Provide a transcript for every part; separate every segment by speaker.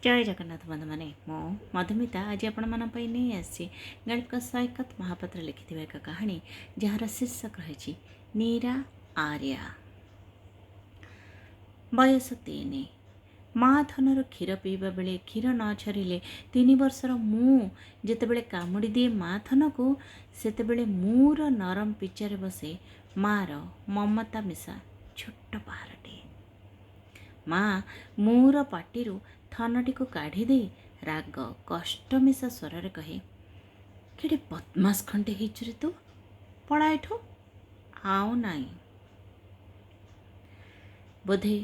Speaker 1: ଜୟ ଜଗନ୍ନାଥ ବନ୍ଧୁମାନେ, ମୁଁ ମଧୁମିତା ଆଜି ଆପଣମାନଙ୍କ ପାଇଁ ନେଇ ଆସିଛି ଗାଳ୍ପିକ ସୈକତ ମହାପାତ୍ର ଲେଖିଥିବା ଏକ କାହାଣୀ, ଯାହାର ଶୀର୍ଷକ ରହିଛି ନୀରା ଆର୍ୟା। ବୟସ 3। ମା ଥନରୁ କ୍ଷୀର ପିଇବା ବେଳେ କ୍ଷୀର ନ ଝରିଲେ 3 ବର୍ଷର ମୁଁ ଯେତେବେଳେ କାମୁଡ଼ି ଦିଏ ମା ଥନକୁ, ସେତେବେଳେ ମୁଁର ନରମ ପିଚାରେ ବସେ ମାର ମମତା ମିଶା ଛୋଟ ପାହାରଟିଏ। ମା ମୁଁର ପାଟିରୁ ଥନଟିକୁ କାଢ଼ି ଦେଇ ରାଗ କଷ୍ଟ ମିଶା ସ୍ୱରରେ କହେ, କେଡ଼େ ବଦମାସ ଖଣ୍ଡେ ହେଇଛୁ ରେ ତୁ, ପଳା ଏଠୁ, ଆଉ ନାହିଁ। ବୋଧେ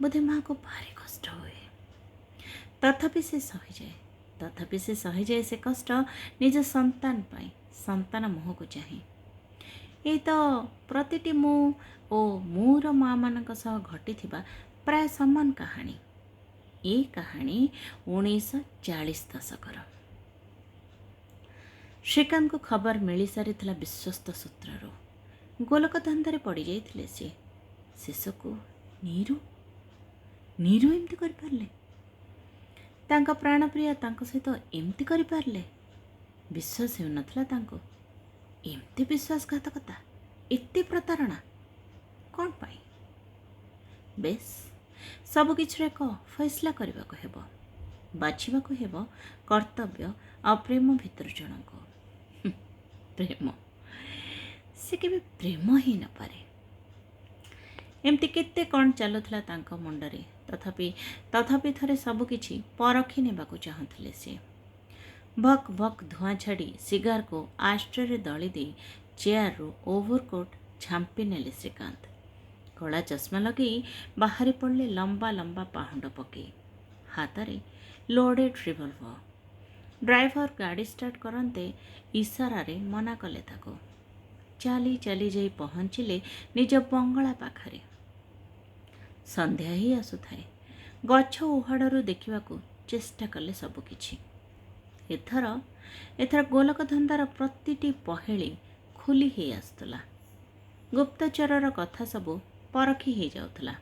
Speaker 1: ବୋଧେ ମାଆକୁ ଭାରି କଷ୍ଟ ହୁଏ, ତଥାପି ସେ ସହିଯାଏ, ତଥାପି ସେ ସହିଯାଏ ସେ କଷ୍ଟ ନିଜ ସନ୍ତାନ ପାଇଁ, ସନ୍ତାନ ମୁହଁକୁ ଚାହେଁ। ଏଇ ତ ପ୍ରତିଟି ମୁଁ ଓ ମୁଁର ମାଆମାନଙ୍କ ସହ ଘଟିଥିବା ପ୍ରାୟ ସମାନ କାହାଣୀ। ଏ କାହାଣୀ 1940 ଦଶକର। ଶ୍ରୀକାନ୍ତଙ୍କୁ ଖବର ମିଳିସାରିଥିଲା ବିଶ୍ୱସ୍ତ ସୂତ୍ରରୁ। ଗୋଲକ ଧନ୍ଦାରେ ପଡ଼ିଯାଇଥିଲେ ସିଏ। ଶେଷକୁ ନିରୁ ନିରୁ ଏମିତି କରିପାରିଲେ? ତାଙ୍କ ପ୍ରାଣପ୍ରିୟା ତାଙ୍କ ସହିତ ଏମିତି କରିପାରିଲେ? ବିଶ୍ୱାସ ହେଉନଥିଲା ତାଙ୍କୁ। ଏମିତି ବିଶ୍ୱାସଘାତକତା, ଏତେ ପ୍ରତାରଣା କ'ଣ ପାଇଁ? ବେଶ, ସବୁକିଛିର ଏକ ଫଇସଲା କରିବାକୁ ହେବ, ବାଛିବାକୁ ହେବ କର୍ତ୍ତବ୍ୟ ଆଉ ପ୍ରେମ ଭିତରୁ ଜଣଙ୍କୁ। ପ୍ରେମ, ସେ କେବେ ପ୍ରେମ ହେଇ ନପାରେ। ଏମିତି କେତେ କ'ଣ ଚାଲୁଥିଲା ତାଙ୍କ ମୁଣ୍ଡରେ। ତଥାପି ତଥାପି ଥରେ ସବୁକିଛି ପରଖି ନେବାକୁ ଚାହୁଁଥିଲେ ସିଏ। ଭକ୍ ଭକ୍ ଧୂଆଁ ଛାଡ଼ି ସିଗାରକୁ ଆଷ୍ଟ୍ରେରେ ଦଳି ଦେଇ ଚେୟାରରୁ ଓଭରକୋଟ୍ ଝାମ୍ପି ନେଲେ ଶ୍ରୀକାନ୍ତ। କଳା ଚଷମା ଲଗେଇ ବାହାରି ପଡ଼ିଲେ ଲମ୍ବା ଲମ୍ବା ପାହୁଣ୍ଡ ପକେଇ, ହାତରେ ଲୋଡେଡ୍ ରିଭଲଭର। ଡ୍ରାଇଭର ଗାଡ଼ି ଷ୍ଟାର୍ଟ କରନ୍ତେ ଇସାରାରେ ମନା କଲେ ତାକୁ। ଚାଲି ଚାଲି ଯାଇ ପହଞ୍ଚିଲେ ନିଜ ବଙ୍ଗଳା ପାଖରେ। ସନ୍ଧ୍ୟା ହେଇ ଆସୁଥାଏ। ଗଛ ଉହାଡ଼ରୁ ଦେଖିବାକୁ ଚେଷ୍ଟା କଲେ ସବୁକିଛି। ଏଥର ଏଥର ଗୋଲକ ଧନ୍ଦାର ପ୍ରତିଟି ପହେଳି ଖୋଲି ହେଇ ଆସୁଥିଲା। ଗୁପ୍ତଚରର କଥା ସବୁ ପରଖି ହେଇଯାଉଥିଲା।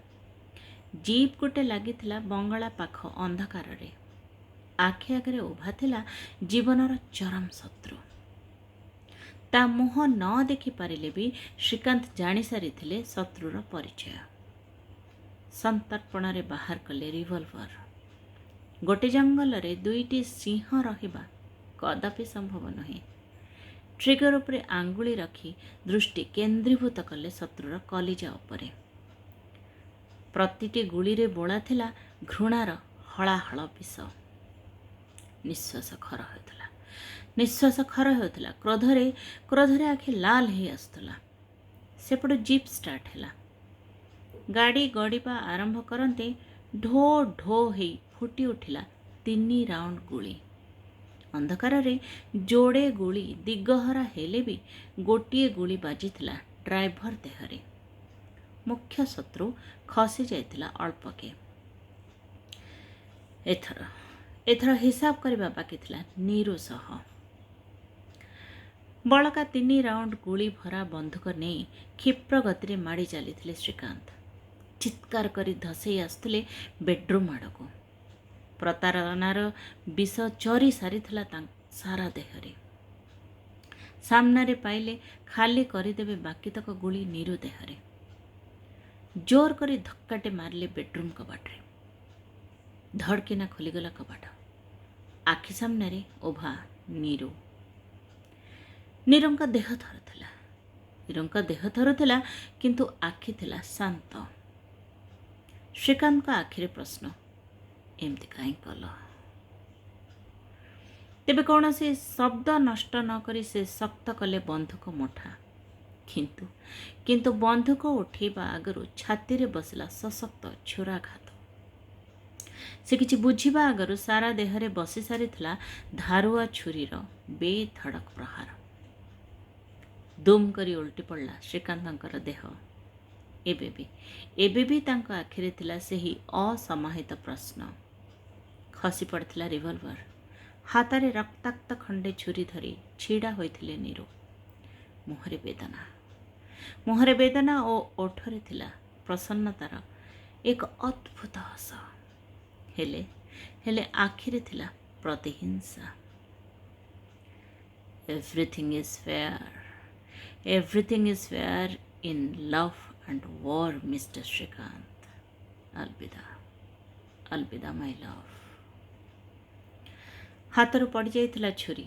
Speaker 1: ଜିପ୍ ଗୋଟେ ଲାଗିଥିଲା ବଙ୍ଗଳା ପାଖ ଅନ୍ଧକାରରେ। ଆଖି ଆଗରେ ଉଭା ଥିଲା ଜୀବନର ଚରମ ଶତ୍ରୁ। ତା ମୁହଁ ନ ଦେଖିପାରିଲେ ବି ଶ୍ରୀକାନ୍ତ ଜାଣିସାରିଥିଲେ ଶତ୍ରୁର ପରିଚୟ। ସନ୍ତର୍ପଣରେ ବାହାର କଲେ ରିଭଲଭର। ଗୋଟେ ଜଙ୍ଗଲରେ ଦୁଇଟି ସିଂହ ରହିବା କଦାପି ସମ୍ଭବ ନୁହେଁ। ଟ୍ରିଗର ଉପରେ ଆଙ୍ଗୁଳି ରଖି ଦୃଷ୍ଟି କେନ୍ଦ୍ରୀଭୂତ କଲେ ଶତ୍ରୁର କଲିଜା ଉପରେ। ପ୍ରତିଟି ଗୁଳିରେ ବୋଳା ଥିଲା ଘୃଣାର ହଳାହଳ ବିଷ। ନିଶ୍ୱାସ ଖର ହେଉଥିଲା, ନିଶ୍ୱାସ ଖର ହେଉଥିଲା। କ୍ରୋଧରେ କ୍ରୋଧରେ ଆଖି ଲାଲ ହେଇ ଆସୁଥିଲା। ସେପଟୁ ଜିପ୍ ଷ୍ଟାର୍ଟ ହେଲା। ଗାଡ଼ି ଗଡ଼ିବା ଆରମ୍ଭ କରନ୍ତେ ଢୋ ଢୋ ହେଇ ଫୁଟି ଉଠିଲା 3 ରାଉଣ୍ଡ ଗୁଳି। ଅନ୍ଧକାରରେ ଯୋଡ଼େ ଗୁଳି ଦିଗହରା ହେଲେ ବି ଗୋଟିଏ ଗୁଳି ବାଜିଥିଲା ଡ୍ରାଇଭର ଦେହରେ। ମୁଖ୍ୟ ଶତ୍ରୁ ଖସି ଯାଇଥିଲା ଅଳ୍ପକେ। ଏଥର ଏଥର ହିସାବ କରିବା ବାକି ଥିଲା ନିରୁ ସହ। ବଳକା 3 ରାଉଣ୍ଡ ଗୁଳି ଭରା ବନ୍ଧୁକ ନେଇ କ୍ଷିପ୍ର ଗତିରେ ମାଡ଼ି ଚାଲିଥିଲେ ଶ୍ରୀକାନ୍ତ। ଚିତ୍କାର କରି ଧସେଇ ଆସୁଥିଲେ ବେଡ୍ରୁମ୍ ଆଡ଼କୁ। ପ୍ରତାରଣାର ବିଷ ଚରି ସାରିଥିଲା ତାଙ୍କ ସାରା ଦେହରେ। ସାମ୍ନାରେ ପାଇଲେ ଖାଲି କରିଦେବେ ବାକିତକ ଗୁଳି ନିରୁ ଦେହରେ। ଜୋର କରି ଧକ୍କାଟେ ମାରିଲେ ବେଡ୍ରୁମ୍ କବାଟରେ। ଧଡ଼କିନା ଖୋଲିଗଲା କବାଟ। ଆଖି ସାମ୍ନାରେ ଉଭା ନିରୁ। ନିରୁଙ୍କ ଦେହ ଥରୁଥିଲା, ନିରୁଙ୍କ ଦେହ ଥରୁଥିଲା, କିନ୍ତୁ ଆଖି ଥିଲା ଶାନ୍ତ। ଶ୍ରୀକାନ୍ତଙ୍କ ଆଖିରେ ପ୍ରଶ୍ନ, ଏମିତି କାହିଁ କଲ? ତେବେ କୌଣସି ଶବ୍ଦ ନଷ୍ଟ ନ କରି ସେ ଶକ୍ତ କଲେ ବନ୍ଧୁକ ମୁଠା। କିନ୍ତୁ କିନ୍ତୁ ବନ୍ଧୁକ ଉଠେଇବା ଆଗରୁ ଛାତିରେ ବସିଲା ସଶକ୍ତ ଛୁରାଘାତ। ସେ କିଛି ବୁଝିବା ଆଗରୁ ସାରା ଦେହରେ ବସି ସାରିଥିଲା ଧାରୁଆ ଛୁରୀର ବେଧଡ଼କ ପ୍ରହାର। ଦୁମ୍ କରି ଓଲଟି ପଡ଼ିଲା ଶ୍ରୀକାନ୍ତଙ୍କର ଦେହ। ଏବେ ବି ଏବେ ବି ତାଙ୍କ ଆଖିରେ ଥିଲା ସେହି ଅସମାହିତ ପ୍ରଶ୍ନ। ଖସି ପଡ଼ିଥିଲା ରିଭଲଭର। ହାତରେ ରକ୍ତାକ୍ତ ଖଣ୍ଡେ ଛୁରୀ ଧରି ଛିଡ଼ା ହୋଇଥିଲେ ନିରୁ। ମୁହଁରେ ବେଦନା, ମୁହଁରେ ବେଦନା ଓ ଓଠରେ ଥିଲା ପ୍ରସନ୍ନତାର ଏକ ଅଦ୍ଭୁତ ହସ। ହେଲେ ହେଲେ ଆଖିରେ ଥିଲା ପ୍ରତିହିଂସା। Everything is fair, everything is fair in love and war, Mister Srikanth. ଅଲବିଦା, ଅଲବିଦା my love. ହାତରୁ ପଡ଼ିଯାଇଥିଲା ଛୁରୀ।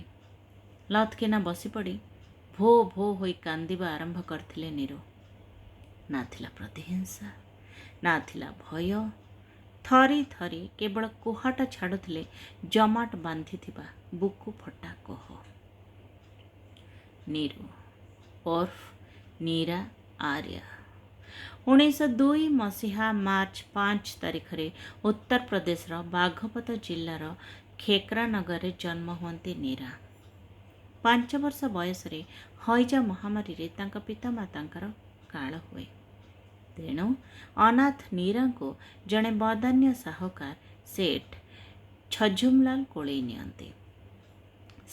Speaker 1: ଲଥକିନା ବସିପଡ଼ି ଭୋ ଭୋ ହୋଇ କାନ୍ଦିବା ଆରମ୍ଭ କରିଥିଲେ ନିରୁ। ନା ଥିଲା ପ୍ରତିହିଂସା, ନା ଥିଲା ଭୟ। ଥରି ଥରି କେବଳ କୁହାଟ ଛାଡ଼ୁଥିଲେ ଜମାଟ ବାନ୍ଧିଥିବା ବୁକୁ ଫଟା କୋହ। ନିରୁ ଓର୍ଫ ନୀରା ଆର୍ୟା 1902 ମସିହା ମାର୍ଚ୍ଚ 5 ତାରିଖରେ ଉତ୍ତରପ୍ରଦେଶର ବାଘପତ ଜିଲ୍ଲାର ଖେକ୍ରାନଗରରେ ଜନ୍ମ ହୁଅନ୍ତି ନୀରା। 5 ବର୍ଷ ବୟସରେ ହଇଜା ମହାମାରୀରେ ତାଙ୍କ ପିତାମାତାଙ୍କର କାଳ ହୁଏ। ତେଣୁ ଅନାଥ ନୀରାଙ୍କୁ ଜଣେ ବଦାନ୍ୟ ସାହୁକାର ସେଠ ଛଜୁମଲାଲ କୋଳେଇ ନିଅନ୍ତି।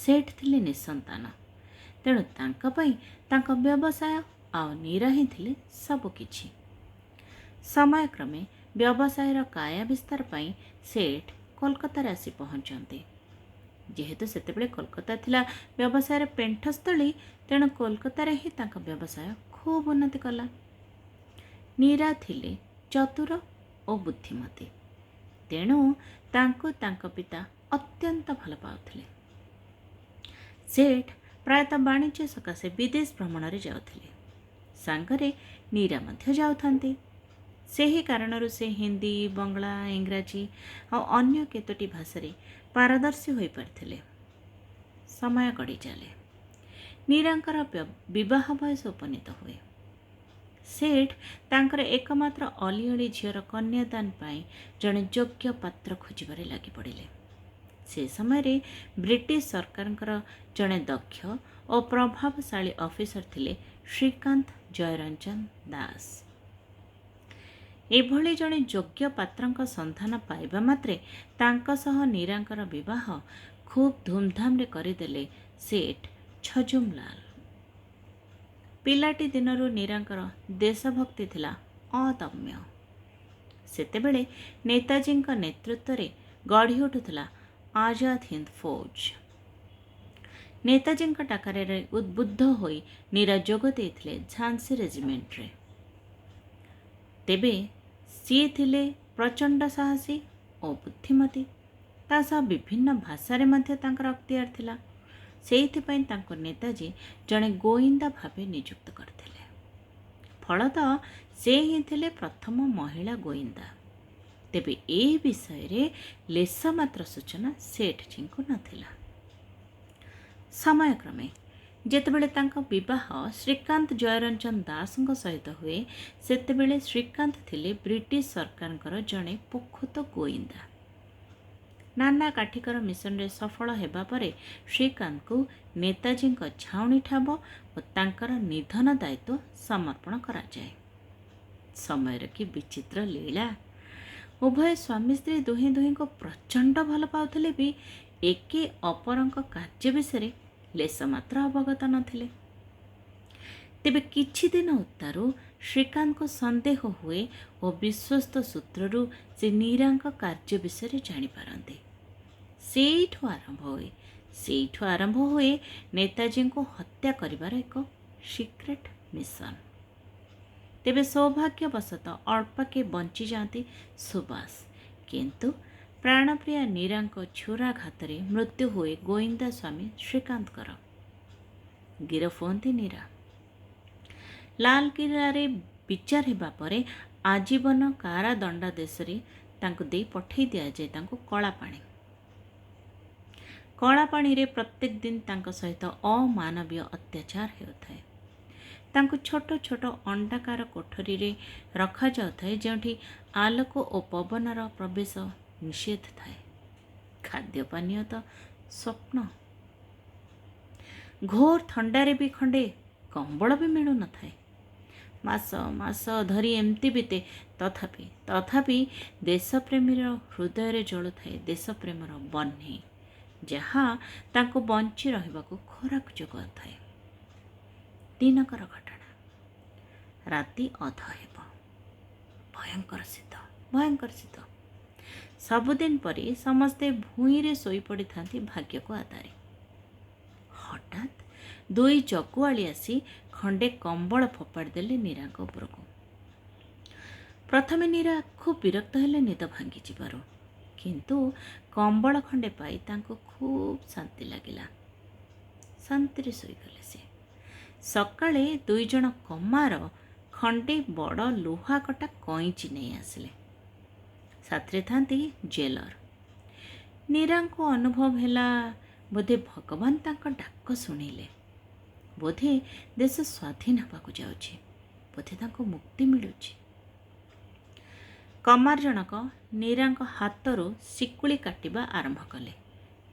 Speaker 1: ସେଠ ଥିଲେ ନିଃସନ୍ତାନ, ତେଣୁ ତାଙ୍କ ପାଇଁ ତାଙ୍କ ବ୍ୟବସାୟ ଆଉ ନୀରା ହିଁ ଥିଲେ ସବୁକିଛି। ସମୟକ୍ରମେ ବ୍ୟବସାୟର କାୟା ବିସ୍ତାର ପାଇଁ ସେଠ କୋଲକାତାରେ ଆସି ପହଞ୍ଚନ୍ତି। ଯେହେତୁ ସେତେବେଳେ କୋଲକାତା ଥିଲା ବ୍ୟବସାୟର ପେଣ୍ଠସ୍ଥଳୀ, ତେଣୁ କୋଲକାତାରେ ହିଁ ତାଙ୍କ ବ୍ୟବସାୟ ଖୁବ୍ ଉନ୍ନତି କଲା। ନୀରା ଥିଲେ ଚତୁର ଓ ବୁଦ୍ଧିମତୀ, ତେଣୁ ତାଙ୍କୁ ତାଙ୍କ ପିତା ଅତ୍ୟନ୍ତ ଭଲ ପାଉଥିଲେ। ସେଠ ପ୍ରାୟତଃ ବାଣିଜ୍ୟ ସକାଶେ ବିଦେଶ ଭ୍ରମଣରେ ଯାଉଥିଲେ, ସାଙ୍ଗରେ ନୀରା ମଧ୍ୟ ଯାଉଥାନ୍ତି। ସେହି କାରଣରୁ ସେ ହିନ୍ଦୀ, ବଙ୍ଗଳା, ଇଂରାଜୀ ଆଉ ଅନ୍ୟ କେତୋଟି ଭାଷାରେ ପାରଦର୍ଶୀ ହୋଇପାରିଥିଲେ। ସମୟ ଗଡ଼ି ଚାଲେ। ନୀରାଙ୍କର ବିବାହ ବୟସ ଉପନୀତ ହୁଏ। ସେଠ ତାଙ୍କର ଏକମାତ୍ର ଅଲିଅଳି ଝିଅର କନ୍ୟାଦାନ ପାଇଁ ଜଣେ ଯୋଗ୍ୟ ପାତ୍ର ଖୋଜିବାରେ ଲାଗିପଡ଼ିଲେ। ସେ ସମୟରେ ବ୍ରିଟିଶ ସରକାରଙ୍କର ଜଣେ ଦକ୍ଷ ଓ ପ୍ରଭାବଶାଳୀ ଅଫିସର ଥିଲେ ଶ୍ରୀକାନ୍ତ ଜୟରଞ୍ଜନ ଦାସ। ଏଭଳି ଜଣେ ଯୋଗ୍ୟ ପାତ୍ରଙ୍କ ସନ୍ଧାନ ପାଇବା ମାତ୍ରେ ତାଙ୍କ ସହ ନୀରାଙ୍କର ବିବାହ ଖୁବ୍ ଧୁମଧାମରେ କରିଦେଲେ ସେଠ ଛଜୁମଲାଲ। ପିଲାଟି ଦିନରୁ ନୀରାଙ୍କର ଦେଶଭକ୍ତି ଥିଲା ଅଦମ୍ୟ। ସେତେବେଳେ ନେତାଜୀଙ୍କ ନେତୃତ୍ୱରେ ଗଢ଼ି ଉଠୁଥିଲା ଆଜାଦ ହିନ୍ଦ ଫୌଜ। ନେତାଜୀଙ୍କ ଡାକରାରେ ଉଦ୍ବୁଦ୍ଧ ହୋଇ ନୀରା ଯୋଗ ଦେଇଥିଲେ ଝାନ୍ସୀ ରେଜିମେଣ୍ଟରେ। ତେବେ ସିଏ ଥିଲେ ପ୍ରଚଣ୍ଡ ସାହସୀ ଓ ବୁଦ୍ଧିମତୀ, ତା ସହ ବିଭିନ୍ନ ଭାଷାରେ ମଧ୍ୟ ତାଙ୍କର ଅକ୍ତିଆର ଥିଲା। ସେଇଥିପାଇଁ ତାଙ୍କୁ ନେତାଜୀ ଜଣେ ଗୋଇନ୍ଦା ଭାବେ ନିଯୁକ୍ତ କରିଥିଲେ। ଫଳତଃ ସେ ହିଁ ଥିଲେ ପ୍ରଥମ ମହିଳା ଗୋଇନ୍ଦା। ତେବେ ଏ ବିଷୟରେ ଲେଶ ମାତ୍ର ସୂଚନା ସେଠଜୀଙ୍କୁ ନଥିଲା। ସମୟକ୍ରମେ ଯେତେବେଳେ ତାଙ୍କ ବିବାହ ଶ୍ରୀକାନ୍ତ ଜୟରଞ୍ଜନ ଦାସଙ୍କ ସହିତ ହୁଏ, ସେତେବେଳେ ଶ୍ରୀକାନ୍ତ ଥିଲେ ବ୍ରିଟିଶ ସରକାରଙ୍କର ଜଣେ ପୋଖତ ଗୋଇନ୍ଦା। ନାନା କାଠିକର ମିଶନରେ ସଫଳ ହେବା ପରେ ଶ୍ରୀକାନ୍ତଙ୍କୁ ନେତାଜୀଙ୍କ ଛାଉଣି ଠାବ ଓ ତାଙ୍କର ନିଧନ ଦାୟିତ୍ୱ ସମର୍ପଣ କରାଯାଏ। ସମୟର କି ବିଚିତ୍ର ଲୀଳା! ଉଭୟ ସ୍ୱାମୀ ସ୍ତ୍ରୀ ଦୁହେଁ ଦୁହିଁଙ୍କୁ ପ୍ରଚଣ୍ଡ ଭଲ ପାଉଥିଲେ ବି ଏକେ ଅପରଙ୍କ କାର୍ଯ୍ୟ ବିଷୟରେ ଲେଶ ମାତ୍ର ଅବଗତ ନଥିଲେ। ତେବେ କିଛି ଦିନ ଉତ୍ତାରୁ ଶ୍ରୀକାନ୍ତଙ୍କୁ ସନ୍ଦେହ ହୁଏ ଓ ବିଶ୍ୱସ୍ତ ସୂତ୍ରରୁ ସେ ନୀରାଙ୍କ କାର୍ଯ୍ୟ ବିଷୟରେ ଜାଣିପାରନ୍ତି। ସେଇଠୁ ଆରମ୍ଭ ହୁଏ ନେତାଜୀଙ୍କୁ ହତ୍ୟା କରିବାର ଏକ ସିକ୍ରେଟ୍ ମିଶନ। ତେବେ ସୌଭାଗ୍ୟବଶତଃ ଅଳ୍ପକେ ବଞ୍ଚିଯାଆନ୍ତି ସୁଭାଷ, କିନ୍ତୁ ପ୍ରାଣପ୍ରିୟା ନୀରାଙ୍କ ଛୁରାଘାତରେ ମୃତ୍ୟୁ ହୁଏ ଗୋଇନ୍ଦା ସ୍ୱାମୀ ଶ୍ରୀକାନ୍ତଙ୍କର। ଗିରଫ ହୁଅନ୍ତି ନୀରା। ଲାଲକିଲ୍ଲାରେ ବିଚାର ହେବା ପରେ ଆଜୀବନ କାରାଦଣ୍ଡାଦେଶରେ ତାଙ୍କୁ ଦେଇ ପଠାଇ ଦିଆଯାଏ ତାଙ୍କୁ କଳାପାଣି। କଳାପାଣିରେ ପ୍ରତ୍ୟେକ ଦିନ ତାଙ୍କ ସହିତ ଅମାନବୀୟ ଅତ୍ୟାଚାର ହେଉଥାଏ। ତାଙ୍କୁ ଛୋଟ ଛୋଟ ଅଣ୍ଡାକାର କୋଠରୀରେ ରଖାଯାଉଥାଏ, ଯେଉଁଠି ଆଲୋକ ଓ ପବନର ପ୍ରବେଶ ନିଷେଧ ଥାଏ। ଖାଦ୍ୟ ପାନୀୟ ତ ସ୍ୱପ୍ନ। ଘୋର ଥଣ୍ଡାରେ ବି ଖଣ୍ଡେ କମ୍ବଳ ବି ମିଳୁନଥାଏ। ମାସ ମାସ ଧରି ଏମିତି ବିତେ। ତଥାପି ଦେଶପ୍ରେମୀର ହୃଦୟରେ ଜଳୁଥାଏ ଦେଶପ୍ରେମର ବହ୍ନି, ଯାହା ତାଙ୍କୁ ବଞ୍ଚି ରହିବାକୁ ଖୋରାକ ଯୋଗାଉଥାଏ। ଦିନକର ଘଟଣା। ରାତି ଅଧ ହେବ। ଭୟଙ୍କର ଶୀତ, ଭୟଙ୍କର ଶୀତ। ସବୁଦିନ ପରି ସମସ୍ତେ ଭୂଇଁରେ ଶୋଇପଡ଼ିଥାନ୍ତି ଭାଗ୍ୟକୁ ଆଦାରି। ହଠାତ୍ ଦୁଇ ଜଗୁଆଳି ଆସି ଖଣ୍ଡେ କମ୍ବଳ ଫୋପାଡ଼ି ଦେଲେ ନୀରାଙ୍କ ଉପରକୁ। ପ୍ରଥମେ ନୀରା ଖୁବ୍ ବିରକ୍ତ ହେଲେ ନିଦ ଭାଙ୍ଗିଯିବାରୁ, କିନ୍ତୁ କମ୍ବଳ ଖଣ୍ଡେ ପାଇ ତାଙ୍କୁ ଖୁବ୍ ଶାନ୍ତି ଲାଗିଲା। ଶାନ୍ତିରେ ଶୋଇଗଲେ ସେ। ସକାଳେ ଦୁଇ ଜଣ କମାର ଖଣ୍ଡେ ବଡ଼ ଲୁହା କଟା କଇଁଚି ନେଇ ଆସିଲେ। ସାଥିରେ ଥାନ୍ତି ଜେଲର। ନୀରାଙ୍କୁ ଅନୁଭବ ହେଲା ବୋଧେ ଭଗବାନ ତାଙ୍କ ଡାକ ଶୁଣିଲେ। ବୋଧେ ଦେଶ ସ୍ୱାଧୀନ ହେବାକୁ ଯାଉଛି, ବୋଧେ ତାଙ୍କୁ ମୁକ୍ତି ମିଳୁଛି। କମାର ଜଣକ ନୀରାଙ୍କ ହାତରୁ ଶିକୁଳି କାଟିବା ଆରମ୍ଭ କଲେ।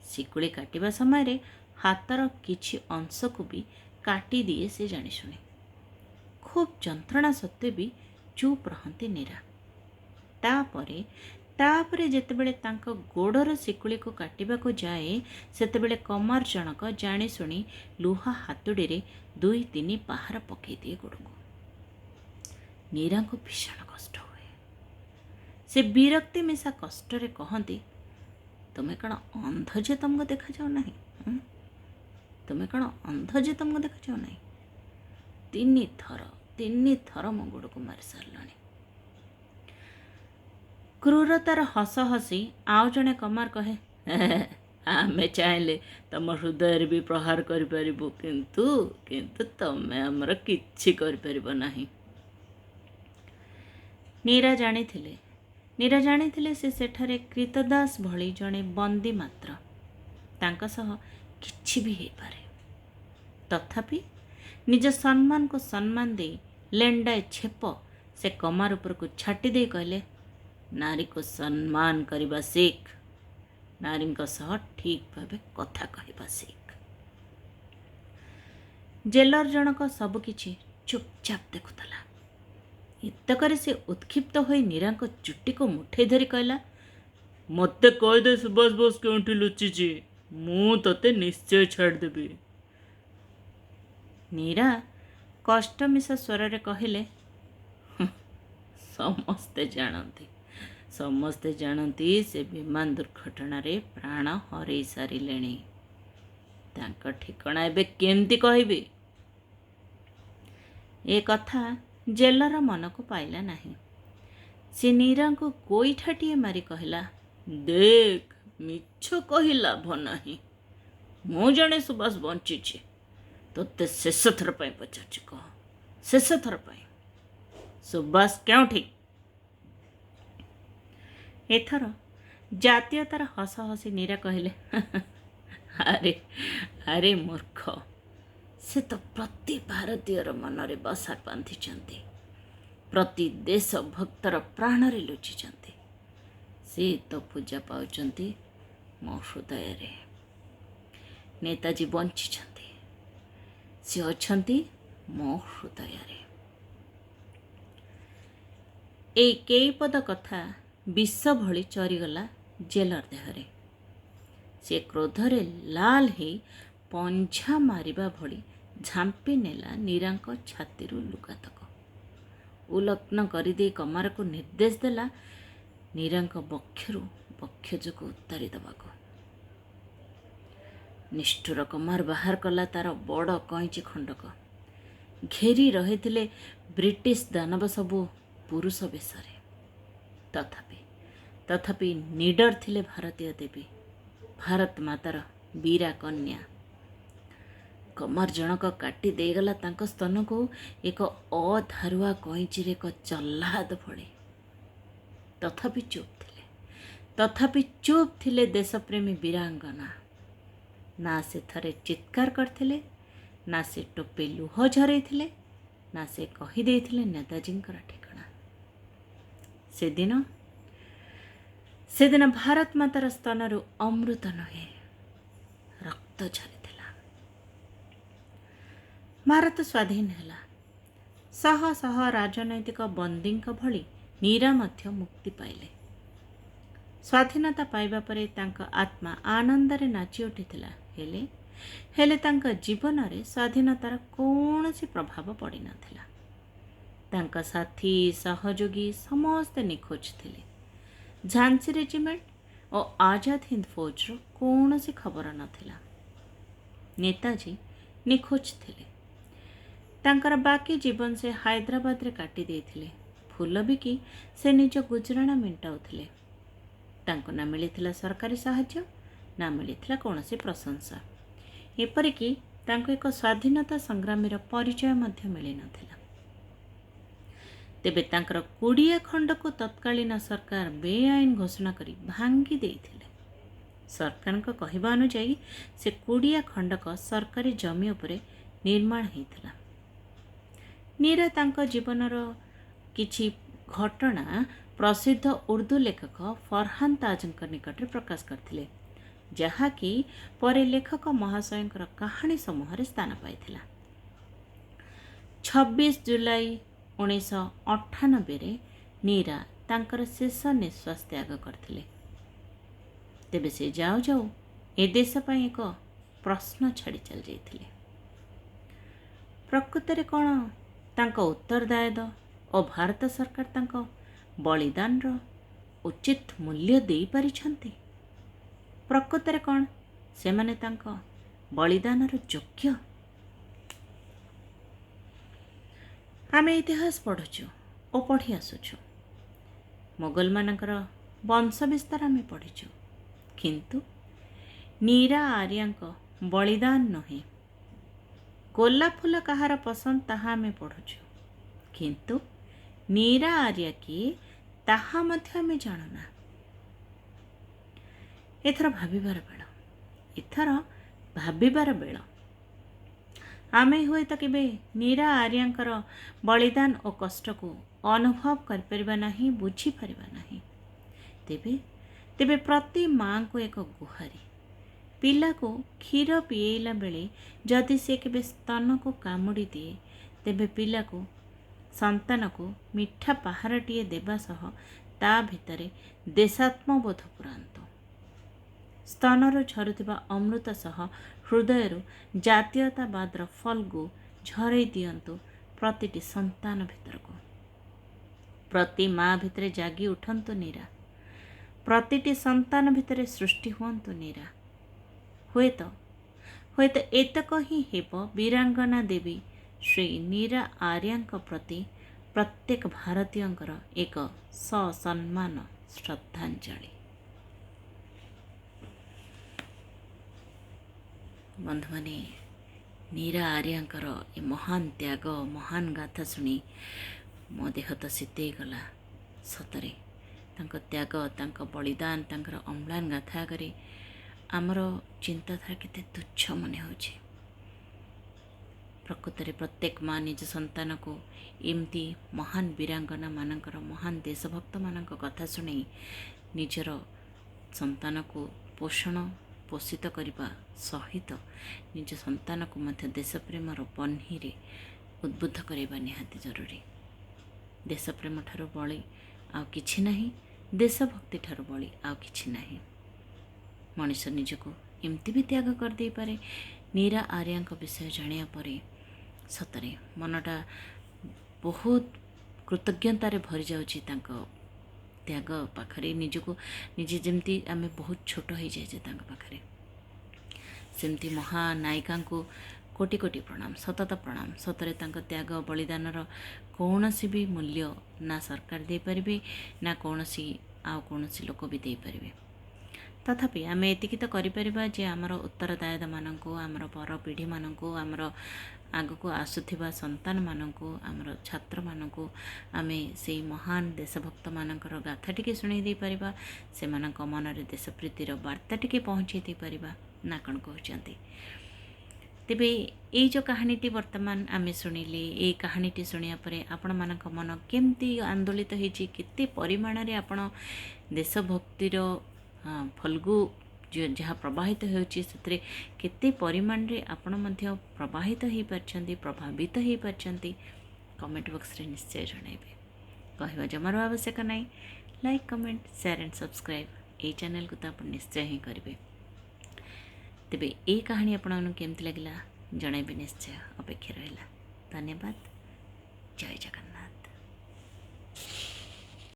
Speaker 1: ଶିକୁଳି କାଟିବା ସମୟରେ ହାତର କିଛି ଅଂଶକୁ ବି କାଟିଦିଏ ସେ ଜାଣିଶୁଣି। ଖୁବ୍ ଯନ୍ତ୍ରଣା ସତ୍ତ୍ୱେ ବି ଚୁପ୍ ରହନ୍ତି ନୀରା। ତାପରେ ତାପରେ ଯେତେବେଳେ ତାଙ୍କ ଗୋଡ଼ର ଶିକୁଳିକୁ କାଟିବାକୁ ଯାଏ, ସେତେବେଳେ କମାର ଜଣକ ଜାଣିଶୁଣି ଲୁହା ହାତୁଡ଼ିରେ 2-3 ପାହାର ପକାଇ ଦିଏ ଗୋଡ଼କୁ। ନୀରାଙ୍କୁ ଭୀଷଣ କଷ୍ଟ ହୁଏ। ସେ ବିରକ୍ତି ମିଶା କଷ୍ଟରେ କହନ୍ତି, ତୁମେ କ'ଣ ଅନ୍ଧ ଯେ ତୁମକୁ ଦେଖାଯାଉ ନାହିଁ? ତୁମେ କ'ଣ ଅନ୍ଧ ଯେ ତୁମକୁ ଦେଖାଯାଉ ନାହିଁ? 3 ଥର ମୋ ଗୋଡ଼କୁ ମାରି ସାରିଲଣି। କ୍ରୂରତାର ହସ ହସି ଆଉ ଜଣେ କମାର କହେ, ଆମେ ଚାହିଁଲେ ତମ ହୃଦୟରେ ବି ପ୍ରହାର କରିପାରିବୁ, କିନ୍ତୁ କିନ୍ତୁ ତମେ ଆମର କିଛି କରିପାରିବ ନାହିଁ। ନୀରା ଜାଣିଥିଲେ ସେ ସେଠାରେ କ୍ରୀତଦାସ ଭଳି ଜଣେ ବନ୍ଦୀ ମାତ୍ର। ତାଙ୍କ ସହ କିଛି ବି ହେଇପାରେ। ତଥାପି ନିଜ ସମ୍ମାନକୁ ସମ୍ମାନ ଦେଇ ଲେଣ୍ଡାଏ ଛେପ ସେ କମାର ଉପରକୁ ଛାଟି ଦେଇ କହିଲେ, ନାରୀକୁ ସମ୍ମାନ କରିବା ଶିଖ, ନାରୀଙ୍କ ସହ ଠିକ୍ ଭାବେ କଥା କହିବା ଶିଖ। ଜେଲର ଜଣକ ସବୁକିଛି ଚୁପଚାପ ଦେଖୁଥିଲା। ଏତକରେ ସେ ଉତ୍କ୍ଷିପ୍ତ ହୋଇ ନୀରାଙ୍କ ଚୁଟିକୁ ମୁଠେଇ ଧରି କହିଲା, ମୋତେ କହିଦେ ସୁଭାଷ ବୋଷ କେଉଁଠି ଲୁଚିଛି, ମୁଁ ତୋତେ ନିଶ୍ଚୟ ଛାଡ଼ିଦେବି। ନୀରା କଷ୍ଟ ମିଶା ସ୍ୱରରେ କହିଲେ, ସମସ୍ତେ ଜାଣନ୍ତି, ସମସ୍ତେ ଜାଣନ୍ତି ସେ ବିମାନ ଦୁର୍ଘଟଣାରେ ପ୍ରାଣ ହରେଇ ସାରିଲେଣି। ତାଙ୍କ ଠିକଣା ଏବେ କେମିତି କହିବି? ଏ କଥା ଜେଲର ମନକୁ ପାଇଲା ନାହିଁ। ସେ ନୀରାଙ୍କୁ ଗୋଇଠାଟିଏ ମାରି କହିଲା, ଦେଖ, ମିଛ କହି ଲାଭ ନାହିଁ। ମୁଁ ଜାଣେ ସୁଭାଷ ବଞ୍ଚିଛି। ତୋତେ ଶେଷ ଥର ପାଇଁ ପଚାରୁଛି, କହ, ଶେଷ ଥର ପାଇଁ ସୁଭାଷ କେଉଁଠି? ଏଥର ଜାତୀୟତାର ହସ ହସି ନୀରା କହିଲେ, ଆରେ ଆରେ ମୂର୍ଖ, ସେ ତ ପ୍ରତି ଭାରତୀୟର ମନରେ ବସା ବାନ୍ଧିଛନ୍ତି, ପ୍ରତି ଦେଶଭକ୍ତର ପ୍ରାଣରେ ଲୁଚିଛନ୍ତି। ସେ ତ ପୂଜା ପାଉଛନ୍ତି ମୋ ହୃଦୟରେ। ନେତାଜୀ ବଞ୍ଚିଛନ୍ତି, ସେ ଅଛନ୍ତି ମୋ ହୃଦୟରେ। ଏଇ କେଇପଦ କଥା ବିଷ ଭଳି ଚରିଗଲା ଜେଲର ଦେହରେ। ସେ କ୍ରୋଧରେ ଲାଲ ହେଇ ପଞ୍ଝା ମାରିବା ଭଳି ଝାମ୍ପି ନେଲା ନୀରାଙ୍କ ଛାତିରୁ ଲୁଗାତକ। ଉଲଗ୍ନ କରିଦେଇ କମାରକୁ ନିର୍ଦ୍ଦେଶ ଦେଲା ନୀରାଙ୍କ ବକ୍ଷରୁ ବକ୍ଷଯକୁ ଉତାରି ଦେବାକୁ। ନିଷ୍ଠୁର କମାର ବାହାର କଲା ତାର ବଡ଼ କଇଁଚି ଖଣ୍ଡକ। ଘେରି ରହିଥିଲେ ବ୍ରିଟିଶ ଦାନବ ସବୁ ପୁରୁଷ ବେଶରେ। ତଥାପି ତଥାପି ନିଡର ଥିଲେ ଭାରତୀୟ ଦେବୀ, ଭାରତ ମାତାର ବୀରା କନ୍ୟା। କମାର ଜଣକ କାଟି ଦେଇଗଲା ତାଙ୍କ ସ୍ତନକୁ ଏକ ଅଧାରୁଆ କଇଁଚିରେ ଏକ ଜହ୍ଲାଦ ଭଳି। ତଥାପି ଚୁପ୍ ଥିଲେ, ତଥାପି ଚୁପ୍ ଥିଲେ ଦେଶପ୍ରେମୀ ବୀରାଙ୍ଗନା। ନା ସେ ଥରେ ଚିତ୍କାର କରିଥିଲେ, ନା ସେ ଟୋପେ ଲୁହ ଝରେଇଥିଲେ, ନା ସେ କହିଦେଇଥିଲେ ନେତାଜୀଙ୍କର ଠିକଣା। ସେଦିନ ସେଦିନ ଭାରତ ମାତାର ସ୍ତନରୁ ଅମୃତ ନୁହେଁ, ରକ୍ତ ଝରିଥିଲା। ଭାରତ ସ୍ୱାଧୀନ ହେଲା। ଶହ ଶହ ରାଜନୈତିକ ବନ୍ଦୀଙ୍କ ଭଳି ନୀରା ମଧ୍ୟ ମୁକ୍ତି ପାଇଲେ। ସ୍ୱାଧୀନତା ପାଇବା ପରେ ତାଙ୍କ ଆତ୍ମା ଆନନ୍ଦରେ ନାଚି ଉଠିଥିଲା। ହେଲେ ହେଲେ ତାଙ୍କ ଜୀବନରେ ସ୍ୱାଧୀନତାର କୌଣସି ପ୍ରଭାବ ପଡ଼ିନଥିଲା। ତାଙ୍କ ସାଥୀ ସହଯୋଗୀ ସମସ୍ତେ ନିଖୋଜ ଥିଲେ। ଝାନ୍ସୀ ରେଜିମେଣ୍ଟ ଓ ଆଜାଦ ହିନ୍ଦ ଫୌଜର କୌଣସି ଖବର ନଥିଲା। ନେତାଜୀ ନିଖୋଜ ଥିଲେ। ତାଙ୍କର ବାକି ଜୀବନ ସେ ହାଇଦ୍ରାବାଦରେ କାଟି ଦେଇଥିଲେ। ଫୁଲ ବିକି ସେ ନିଜ ଗୁଜରାଣ ମେଣ୍ଟାଉଥିଲେ। ତାଙ୍କୁ ନା ମିଳିଥିଲା ସରକାରୀ ସାହାଯ୍ୟ, ନା ମିଳିଥିଲା କୌଣସି ପ୍ରଶଂସା। ଏପରିକି ତାଙ୍କୁ ଏକ ସ୍ୱାଧୀନତା ସଂଗ୍ରାମୀର ପରିଚୟ ମଧ୍ୟ ମିଳିନଥିଲା। ତେବେ ତାଙ୍କର କୁଡ଼ିଆ ଖଣ୍ଡକୁ ତତ୍କାଳୀନ ସରକାର ବେଆଇନ ଘୋଷଣା କରି ଭାଙ୍ଗି ଦେଇଥିଲେ। ସରକାରଙ୍କ କହିବା ଅନୁଯାୟୀ ସେ କୁଡ଼ିଆ ଖଣ୍ଡକ ସରକାରୀ ଜମି ଉପରେ ନିର୍ମାଣ ହୋଇଥିଲା। ନୀରା ତାଙ୍କ ଜୀବନର କିଛି ଘଟଣା ପ୍ରସିଦ୍ଧ ଉର୍ଦ୍ଦୁ ଲେଖକ ଫରହାନ ତାଜଙ୍କ ନିକଟରେ ପ୍ରକାଶ କରିଥିଲେ, ଯାହାକି ପରେ ଲେଖକ ମହାଶୟଙ୍କର କାହାଣୀ ସମୂହରେ ସ୍ଥାନ ପାଇଥିଲା। 26 ଜୁଲାଇ 1998ରେ ନୀରା ତାଙ୍କର ଶେଷ ନିଶ୍ୱାସ ତ୍ୟାଗ କରିଥିଲେ। ତେବେ ସେ ଯାଉ ଯାଉ ଏ ଦେଶ ପାଇଁ ଏକ ପ୍ରଶ୍ନ ଛାଡ଼ି ଚାଲିଯାଇଥିଲେ। ପ୍ରକୃତରେ କ'ଣ ତାଙ୍କ ଉତ୍ତରଦାୟଦ ଓ ଭାରତ ସରକାର ତାଙ୍କ ବଳିଦାନର ଉଚିତ ମୂଲ୍ୟ ଦେଇପାରିଛନ୍ତି? ପ୍ରକୃତରେ କ'ଣ ସେମାନେ ତାଙ୍କ ବଳିଦାନର ଯୋଗ୍ୟ? ଆମେ ଇତିହାସ ପଢ଼ୁଛୁ ଓ ପଢ଼ି ଆସୁଛୁ। ମୋଗଲମାନଙ୍କର ବଂଶ ବିସ୍ତାର ଆମେ ପଢ଼ିଛୁ, କିନ୍ତୁ ନୀରା ଆର୍ୟାଙ୍କ ବଳିଦାନ ନୁହେଁ। ଗୋଲାପ ଫୁଲ କାହାର ପସନ୍ଦ ତାହା ଆମେ ପଢ଼ୁଛୁ, କିନ୍ତୁ ନୀରା ଆର୍ୟା କିଏ ତାହା ମଧ୍ୟ ଆମେ ଜାଣୁନା। ଏଥର ଭାବିବାର ବେଳ, ଏଥର ଭାବିବାର ବେଳ। ଆମେ ହୁଏତ କେବେ ନୀରା ଆର୍ୟାଙ୍କର ବଳିଦାନ ଓ କଷ୍ଟକୁ ଅନୁଭବ କରିପାରିବା ନାହିଁ, ବୁଝିପାରିବା ନାହିଁ। ତେବେ ପ୍ରତି ମାଆଙ୍କୁ ଏକ ଗୁହାରି, ପିଲାକୁ କ୍ଷୀର ପିଏଇଲା ବେଳେ ଯଦି ସେ କେବେ ସ୍ତନକୁ କାମୁଡ଼ି ଦିଏ, ତେବେ ପିଲାକୁ, ସନ୍ତାନକୁ ମିଠା ପାହାରଟିଏ ଦେବା ସହ ତା ଭିତରେ ଦେଶାତ୍ମବୋଧ ପୁରାନ୍ତୁ। ସ୍ତନରୁ ଝରୁଥିବା ଅମୃତ ସହ ହୃଦୟରୁ ଜାତୀୟତାବାଦର ଫଲ୍ଗୁ ଝରେଇ ଦିଅନ୍ତୁ ପ୍ରତିଟି ସନ୍ତାନ ଭିତରକୁ। ପ୍ରତି ମା ଭିତରେ ଜାଗି ଉଠନ୍ତୁ ନୀରା, ପ୍ରତିଟି ସନ୍ତାନ ଭିତରେ ସୃଷ୍ଟି ହୁଅନ୍ତୁ ନୀରା। ହୁଏତ ହୁଏତ ଏତକ ହିଁ ହେବ ବୀରାଙ୍ଗନା ଦେବୀ ଶ୍ରୀ ନୀରା ଆର୍ୟାଙ୍କ ପ୍ରତି ପ୍ରତ୍ୟେକ ଭାରତୀୟଙ୍କର ଏକ ସସମ୍ମାନ ଶ୍ରଦ୍ଧାଞ୍ଜଳି। ବନ୍ଧୁମାନେ, ନୀରା ଆର୍ୟାଙ୍କର ଏ ମହାନ ତ୍ୟାଗ, ମହାନ ଗାଥା ଶୁଣି ମୋ ଦେହ ତ ଶୀତେଇଗଲା। ସତରେ ତାଙ୍କ ତ୍ୟାଗ, ତାଙ୍କ ବଳିଦାନ, ତାଙ୍କର ଅମ୍ଳାନ ଗାଥା ଆଗରେ ଆମର ଚିନ୍ତାଧାରା କେତେ ତୁଚ୍ଛ ମନେ ହେଉଛି। ପ୍ରକୃତରେ ପ୍ରତ୍ୟେକ ମା ନିଜ ସନ୍ତାନକୁ ଏମିତି ମହାନ ବୀରାଙ୍ଗନାମାନଙ୍କର, ମହାନ ଦେଶଭକ୍ତମାନଙ୍କ କଥା ଶୁଣେଇ ନିଜର ସନ୍ତାନକୁ ପୋଷଣ ପୋଷିତ କରିବା ସହିତ ନିଜ ସନ୍ତାନକୁ ମଧ୍ୟ ଦେଶପ୍ରେମର ବହ୍ନିରେ ଉଦ୍ବୁଦ୍ଧ କରାଇବା ନିହାତି ଜରୁରୀ। ଦେଶପ୍ରେମ ଠାରୁ ବଳି ଆଉ କିଛି ନାହିଁ, ଦେଶଭକ୍ତି ଠାରୁ ବଳି ଆଉ କିଛି ନାହିଁ। ମଣିଷ ନିଜକୁ ଏମିତି ବି ତ୍ୟାଗ କରିଦେଇପାରେ। ନୀରା ଆର୍ୟାଙ୍କ ବିଷୟ ଜାଣିବା ପରେ ସତରେ ମନଟା ବହୁତ କୃତଜ୍ଞତାରେ ଭରିଯାଉଛି। ତାଙ୍କ ତ୍ୟାଗ ପାଖରେ ନିଜକୁ ନିଜେ ଯେମିତି ଆମେ ବହୁତ ଛୋଟ ହେଇଯାଇଛେ ତାଙ୍କ ପାଖରେ, ସେମିତି ମହାନାୟିକାଙ୍କୁ କୋଟି କୋଟି ପ୍ରଣାମ, ସତତ ପ୍ରଣାମ। ସତରେ ତାଙ୍କ ତ୍ୟାଗ ବଳିଦାନର କୌଣସି ବି ମୂଲ୍ୟ ନା ସରକାର ଦେଇପାରିବେ, ନା କୌଣସି ଆଉ କୌଣସି ଲୋକ ବି ଦେଇପାରିବେ। ତଥାପି ଆମେ ଏତିକି ତ କରିପାରିବା ଯେ ଆମର ଉତ୍ତରଦାୟଦମାନଙ୍କୁ, ଆମର ପରପିଢ଼ିମାନଙ୍କୁ, ଆମର ଆଗକୁ ଆସୁଥିବା ସନ୍ତାନମାନଙ୍କୁ, ଆମର ଛାତ୍ରମାନଙ୍କୁ ଆମେ ସେଇ ମହାନ ଦେଶଭକ୍ତମାନଙ୍କର ଗାଥା ଟିକେ ଶୁଣେଇ ଦେଇପାରିବା, ସେମାନଙ୍କ ମନରେ ଦେଶପ୍ରୀତିର ବାର୍ତ୍ତା ଟିକେ ପହଞ୍ଚେଇ ଦେଇପାରିବା, ନା କ'ଣ କହୁଛନ୍ତି? ତେବେ ଏଇ ଯେଉଁ କାହାଣୀଟି ବର୍ତ୍ତମାନ ଆମେ ଶୁଣିଲେ, ଏଇ କାହାଣୀଟି ଶୁଣିବା ପରେ ଆପଣମାନଙ୍କ ମନ କେମିତି ଆନ୍ଦୋଳିତ ହେଇଛି, କେତେ ପରିମାଣରେ ଆପଣ ଦେଶଭକ୍ତିର ଫଲ୍ଗୁ ଯାହା ପ୍ରବାହିତ ହେଉଛି ସେଥିରେ କେତେ ପରିମାଣରେ ଆପଣ ମଧ୍ୟ ପ୍ରବାହିତ ହେଇପାରିଛନ୍ତି, ପ୍ରଭାବିତ ହେଇପାରିଛନ୍ତି, କମେଣ୍ଟ ବକ୍ସରେ ନିଶ୍ଚୟ ଜଣାଇବେ। କହିବା ଜମାରୁ ଆବଶ୍ୟକ ନାହିଁ। Like, comment, share and subscribe ଏଇ ଚ୍ୟାନେଲକୁ ତ ଆପଣ ନିଶ୍ଚୟ ହିଁ କରିବେ। ତେବେ ଏଇ କାହାଣୀ ଆପଣମାନଙ୍କୁ କେମିତି ଲାଗିଲା ଜଣାଇବେ ନିଶ୍ଚୟ, ଅପେକ୍ଷା ରହିଲା। ଧନ୍ୟବାଦ। ଜୟ ଜଗନ୍ନାଥ।